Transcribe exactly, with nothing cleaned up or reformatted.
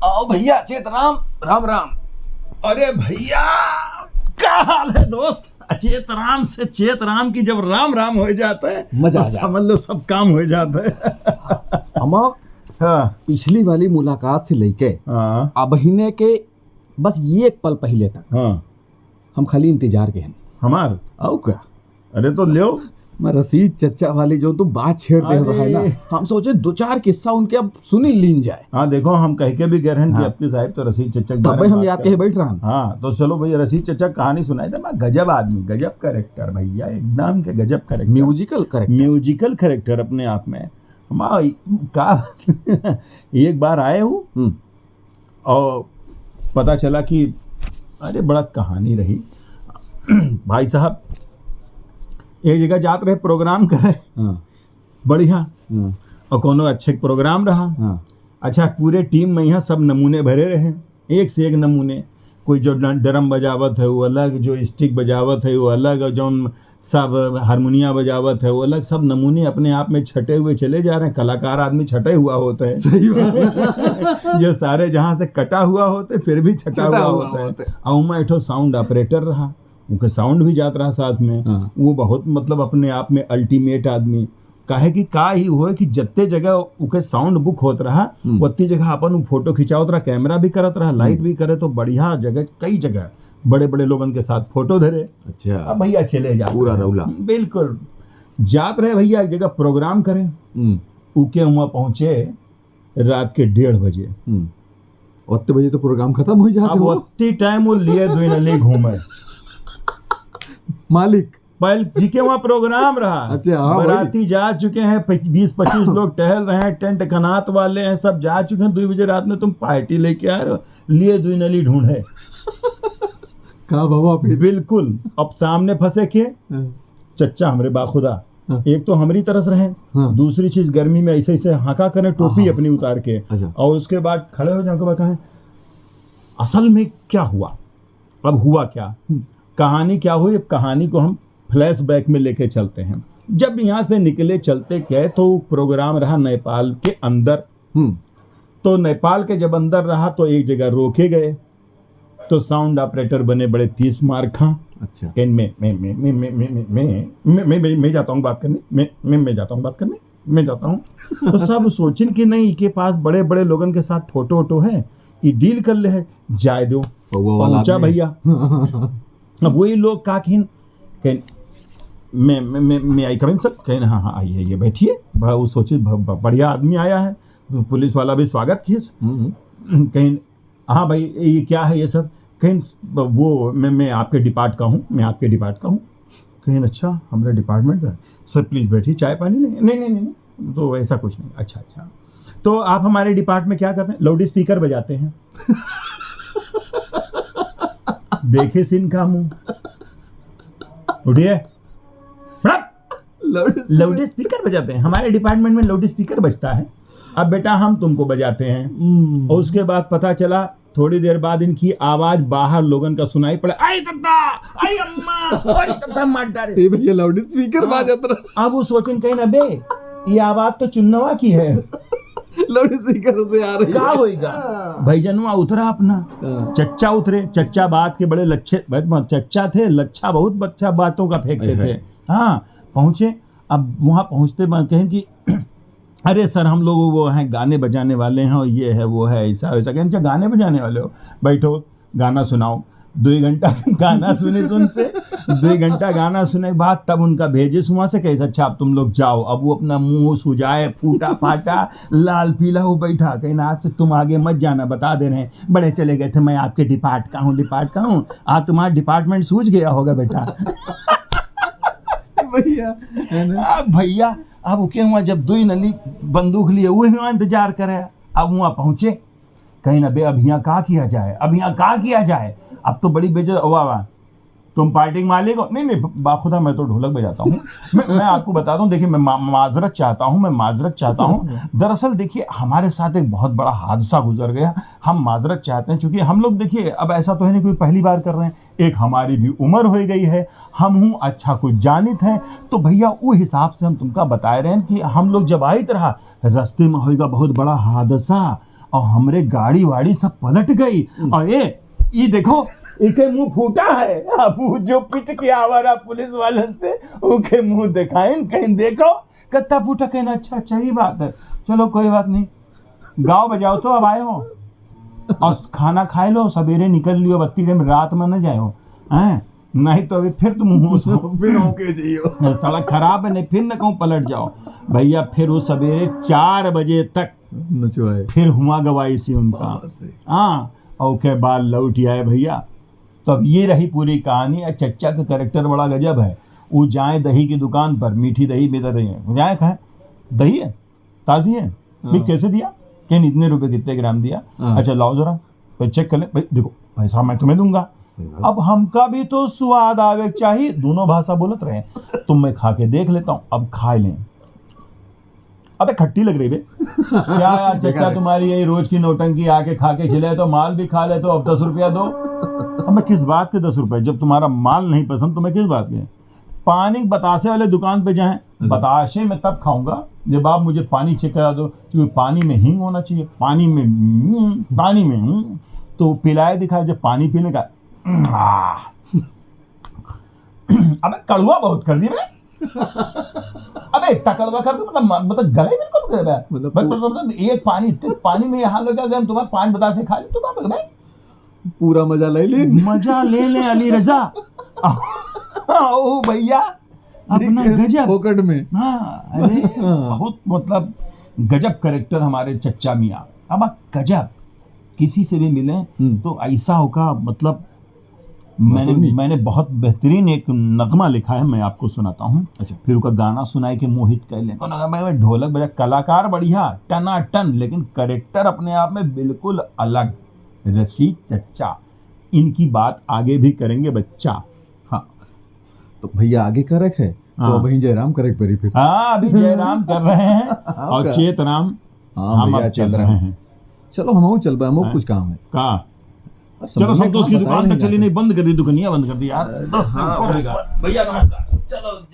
आओ भैया, चेत राम, राम राम। अरे भैया, का हाल है दोस्त? अचेत राम से चेत राम की जब राम राम हो जाता है, मजा आ तो जाता है। समझ लो सब काम हो जाता है। हम हाँ। पिछली वाली मुलाकात से लेके हाँ। अबहिने के बस ये एक पल पहले तक हाँ। हम खाली इंतजार के हैं। हमार? आओ का? अरे तो ल्यो। मैं रसीद चच्चा वाली जो तुम बात छेड़ दे अरे। रहा है ना, हम सोचे दो चार किस्सा उनके अब सुनी लीन जाए। हाँ, देखो, हम कह के भी गए रहन कि हाँ। अब की साहब तो रसीद चच्चा के तब बारे में हम बात याद करें। कहे बैठ रहा हूँ। हाँ, तो चलो भैया, रसीद चच्चा कहानी सुनाई दे। मैं गजब आदमी, गजब character भैया, एकदम के गजब character। Musical character। Musical character अपने आप में। हम आ, का एक बार आए हूँ हम्म। और पता चला कि अरे बड़ा कहानी रही भाई साहब। एक जगह जात रहे program करे, हाँ। बढ़िया, हाँ। और कोनो अच्छे program रहा। हाँ। अच्छा, पूरे team में यहाँ सब नमूने भरे रहे, एक से एक नमूने। कोई जो ड-, drum बजावत है वो अलग, जो stick बजावत है वो अलग, और जौन सब हारमोनिया बजावत है वो अलग, सब नमूने अपने आप में छटे हुए चले जा रहे हैं। कलाकार आदमी छटे हुआ होता है। सही बात है। जो सारे जहाँ से कटा हुआ होता है, फिर भी छटा छटा हुआ हुआ होता है। होता है। और मैं एक ठो sound operator रहा, उनके sound भी जात रहा साथ में। हाँ। वो बहुत, मतलब, अपने आप में ultimate आदमी। काहे कि का ही होए कि जत्ते जगह उके sound book होत रहा, हम्म। ओत्ती जगह अपन उ photo खिंचावत रहा, camera भी करत रहा, light हम्म। भी करे, तो बढ़िया जगह, कई जगह बड़े-बड़े लोगन के साथ photo धरे। अच्छा। अब भैया चले जात पूरा रहे। रौला। बिल्कुल। जात रहे भैया, एक जगह program करे। हम्म। उके हुआं पहुंचे रात के डेढ़ बजे। हम्म। ओत्ते बजे तो program खतम हो जात अब हो। ओत्ती time वो लिए दुई नली घूमे। मालिक। पहले जी के वहाँ program रहा। अच्छा, हाँ, वही। बराती जा चुके हैं, पच-, बीस पच्चीस लोग टहल रहे हैं, tent कनात वाले हैं, सब जा चुके हैं। दुई बजे रात में तुम party लेके आ रहे हो, लिए दुई नली ढूंढे। का बाबा फिर? बिल्कुल। अब सामने फंसे के हाँ। चच्चा हमरे बाखुदा, हाँ। एक तो हमरी तरस रहे, हाँ। दूसरी चीज गर्मी में ऐसे ऐसे हाका करें टोपी हाँ। अपनी उतार के, अच्छा। और उसके बाद खड़े हो जाके कहें, "असल में क्या हुआ? अब हुआ क्या? हम्म। कहानी क्या हुई?" अब कहानी को हम flashback में लेके चलते हैं। जब यहाँ से निकले चलते गए तो program रहा नेपाल के अंदर। हम्म। तो नेपाल के जब अंदर रहा तो एक जगह रोके गए, तो sound operator बने बड़े तीस मार खां। अच्छा। कहें, "मैं, मैं, मैं जाता हूँ बात करने, मैं, मैं, मैं जाता हूँ बात करने, मैं जाता हूँ।" तो सब सोचिन कि नहीं, इके पास बड़े-बड़े लोगन के साथ photo वोटो है, ई deal कर ले है, जाए दो। पौवा वाला पहुँचा आदमी। भैया। अब वही लोग का कहिन, कहिन, "मैं, मैं, मैं, may I come in, sir?" कहिन, "हाँ, हाँ, आइए, आइए, बैठिए।" बड़ा वो सोचे, ब-, ब-, बढ़िया आदमी आया है, पुलिस वाला भी स्वागत किस। हम्म। कहिन, "हाँ भाई, ये क्या है ये सब?" कहिन, "वो, मैं, मैं आपके depart का हूँ, मैं आपके depart का हूँ।" कहिन, "अच्छा, हमारे department का? Sir, please बैठिए, चाय पानी लें?" "नहीं, नहीं, नहीं, नहीं।" तो ऐसा कुछ नहीं। "अच्छा, अच्छा, तो आप हमारे depart में क्या करते हैं?" "Loud speaker बजाते हैं।" देखे सिन का मुंह, उठिए, फड़क। Loud speaker। Loud speaker बजाते हैं, हमारे department में loud speaker बजता है। अब बेटा हम तुमको बजाते हैं। हम्म। और उसके बाद पता चला थोड़ी देर बाद इनकी आवाज बाहर लोगन का सुनाई पड़े, "आई दद्दा, आई अम्मा, अरे दद्दा मार डारे।" ये भैया loud speaker हाँ। बाजत रहा। अब वो सोचन कहिन, "अबे, ये आवाज तो चुन्नवा की है।" Loud speaker से आ रही का है। होइगा? हाँ। भैजनवा उतरा अपना, हाँ। चच्चा उतरे, चच्चा बात के बड़े लच्छे, भाई, चच्चा थे, लच्छा बहुत बच्चा बातों का फेंकते हाय, थे। हाय। हाँ, पहुँचे, अब वहाँ पहुँचते कहिन कि अरे सर, हम लोग वो हैं, गाने बजाने वाले हैं और ये है, वो है, ऐसा, वैसा। कहें, "अच्छा, गाने बजाने वाले हो, बैठो, गाना सुनाओ।" दुई घंटा गाना सुने, सुन से, दुई घंटा गाना सुने के बाद तब उनका भेजे सुमा से, कहे, "अच्छा, अब तुम लोग जाओ।" अब वो अपना मुंह सुजाए, फूटा फाटा, लाल पीला, वो बैठा, कहे, "ना, आज से तुम आगे मत जाना, बता दे रहे हैं, बड़े चले गए थे, मैं आपके depart का हूँ, depart का हूँ, आज तुम्हारा department सूझ गया होगा बेटा।" भैया, है ना? अब भैया, अब ओके हुआ जब दुई नली बंदूक लिए हुए हुआ इंतजार करे, अब हुआ पहुंचे, कहिन, "अबे, अब यहाँ का किया जाए, अब यहाँ का किया जाए?" अब तो बड़ी बेइज्जत, "वाह, वाह, तुम party के मालिक हो?" "नहीं, नहीं, बाखुदा, मैं तो ढोलक बजाता हूँ।" मैं, मैं आपको बता दूं, देखिए, मैं मा-, माजरत चाहता हूँ, मैं माजरत चाहता हूँ। दरअसल देखिए, हमारे साथ एक बहुत बड़ा हादसा गुजर गया, हम माजरत चाहते हैं, क्योंकि हम लोग, देखिए, अब ऐसा तो है नहीं कोई पहली बार कर रहे हैं, एक हमारी भी उम्र हो गई है, हम हूँ अच्छा कुछ जानित है, तो भैया वो हिसाब से हम तुमका बताए रहे हैं कि हम लोग जब आइत रहा, रास्ते में होइगा बहुत बड़ा हादसा, और हमरे गाड़ी वाड़ी सब पलट गई। हम्म। और ए, ई देखो, इके मुंह फूटा है। अब वो जो पिट के आवा रहा पुलिस वालन से, उके मुंह देखाइन, कहीं देखो, कत्ता फूटा, कहीं अच्छा, अच्छा ही बात है, चलो कोई बात नहीं, गाओ बजाओ तो अब आए हो, और खाना खाए लो, सवेरे निकल लियो, बत्ती टाइम रात में न जाओ, हैं? नहीं तो अभी फिर तुम हो फिर होके जाइयो। सड़क खराब है, नहीं फिर न कहूँ पलट जाओ। भैया फिर वो सवेरे चार बजे तक नचवाए। फिर हुआ गवाई सी उनका। बहुत सही। हाँ, और के बाद लौट आए भैया। तो अब ये रही पूरी कहानी। और चच्चा का कैरेक्टर बड़ा गजब है। वो जाए दही की दुकान पर, मीठी दही बेच रही है, वो जाए कहे, "दही है, ताजी है?" "भाई, हाँ। कैसे दिया?" "कहीं इतने रुपए, कितने ग्राम दिया?" हाँ। "अच्छा, लाओ जरा, तो चेक कर ले।" "भाई, देखो, पैसा मैं तुम्हें दूंगा।" सही बात। अब हमका भी तो स्वाद आवे चाहिए, दोनों भाषा बोलत रहे। "तुम, मैं खा के देख लेता हूँ।" अब खा लें, "अबे, खट्टी लग रही बे।" "क्या यार चच्चा, बेकार है। तुम्हारी यही रोज की नौटंकी, आके खा के चले, तो माल भी खा ले, तो अब दस रुपया दो।" "अब मैं किस बात के दस रुपए, जब तुम्हारा माल नहीं पसंद तो मैं किस बात के?" पानी बतासे वाले दुकान पे जाएं, अच्छा। "बतासे मैं तब खाऊंगा जब आप मुझे पानी चेक करा दो, क्योंकि पानी में हींग होना चाहिए, पानी में, हम्म, पानी में, हम्म।" तो पिलाए दिखाए, जब पानी पीने का, "आह।" "अबे, कड़वा बहुत कर दिया बे।" "अबे, इतना कड़वा कर दो, मतलब, म-, मतलब, गला ही बिल्कुल उतरे बे।" मतलब, बस, पू- मतलब, मतलब, एक पानी, इतने पानी में यहाँ लोग, अगर हम तुम्हारा पाँच बतासे खा ले, तो क्या बे? पूरा मजा ले ले। मजा ले ले, अली रजा। ओ भैया, अपना ठीक है, गजब। फोकट में। हाँ, अरे, हाँ। बहुत, मतलब, गजब कैरेक्टर हमारे चच्चा मियाँ। अब गजब, किसी से भी मिले, हम्म। तो ऐसा होगा, मतलब, बात मैंने, तो नहीं। मैंने बहुत बेहतरीन एक नगमा लिखा है, मैं आपको सुनाता हूँ। अच्छा। फिर उसका गाना सुनाए के मोहित कर ले। कौन नगमा है? ढोलक बजा, कलाकार बढ़िया, टनाटन, लेकिन कैरेक्टर अपने आप में बिल्कुल अलग। रशीद चच्चा, इनकी बात आगे भी करेंगे बच्चा। हाँ, तो भैया आगे करे है, तो हाँ। अबहीं जयराम करे के पड़ी फिर। हाँ, अभी जयराम कर रहे हैं। हाँ, और का? चेतराम, हाँ, हम भैया, अब चल चेतराम। रहे हैं। चलो, हमहू चलबे, हमहू हाँ। कुछ काम है। का? अब चलो, समझिए, संतोष की बताए दुकान नहीं तक चली, जाते। नहीं, बंद कर दी दुकनिया, बंद कर दी यार। अरे, दस से हाँ, ऊपर हो गया। भैया, नमस्कार। चलो।